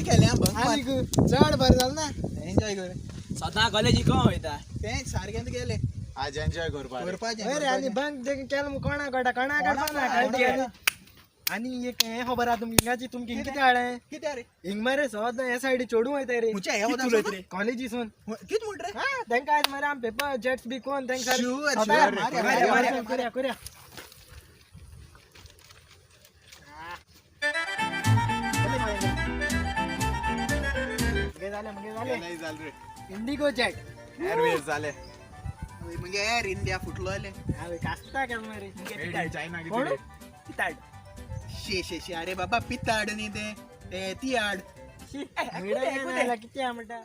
केलें बंक. आनी चड बरें जालें ना, एन्जॉय कर. सदां कॉलेज इको वयता. तें सारकें गेलें. आज एन्जॉय करपा. करपाचें. हय रे, आनी बंक केलें कोणा कळटा, कोणा कळपा ना. कोणा. आनी एक हें खबर आहा तुमकां, हिंगाची तुमकां हिंग कितें हाडलें? कितें रे? हिंग मरे सदां हे सायडी चोडूं वयता रे. खंयच्या ह्या वतान? कॉलेजीसून. कितें म्हणटा रे? हा, तांकां आयज मरे आम पेपर जेट्स बी कोण तांकां. Sure, sure. मारया, मारया, मारया. करूया करूया. मगे जालें, मगे जालें. नाही झालं रे. Indigo jet. एअरवेज झाले. म्हणजे एअर इंडिया फुटलो आलें. हांवें कास्ता केलो मरे. चायना. कोण? पिताड. शे शे शे, अरे बाबा, पिताड न्ही तें, तें तियाड. शी, किती आहे म्हणटा.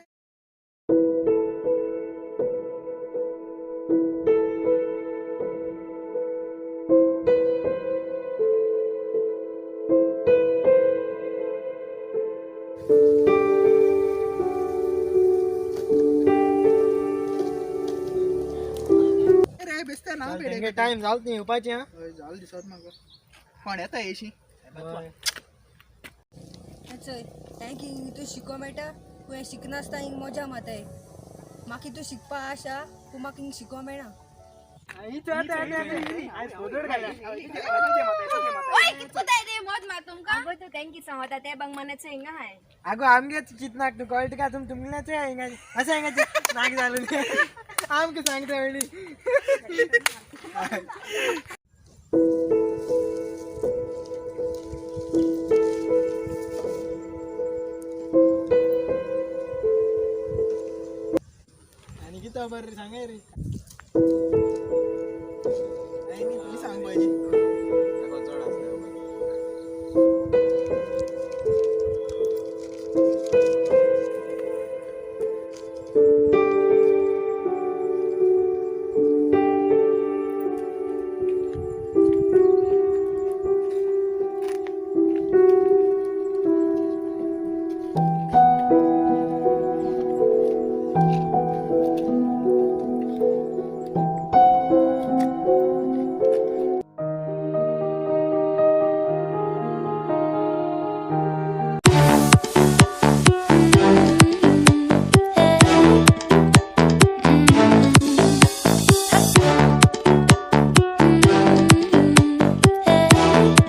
रे बेस्ते ना बेडे. टायम जाल न्ही येवपाचें हा. हय, जाल दिसत म्हाका. कोण येता येशी? हय. चल, तांकां हितू शिको मेळटा, पूण हें शिकनासतना हिंग मजा मारताय. म्हाका हितू शिकपा आशा, पूण म्हाका हिंग शिको मेळना. इथं आता आनी आनी आयज फोटोड काडला. ओय, कित कोताय रे? मौज मार तुमकां. आगो, तूं तांकां सांगता ते बंग मानाचे हिंगा हाय. अगो, आमगे चितनाक तूं कळटा का? तुम तुमल्याचे हिंगा अशें हिंगा नाक जालें आमकां सांगता म्हणली. आनी कितें खबर रे, सांगाय रे.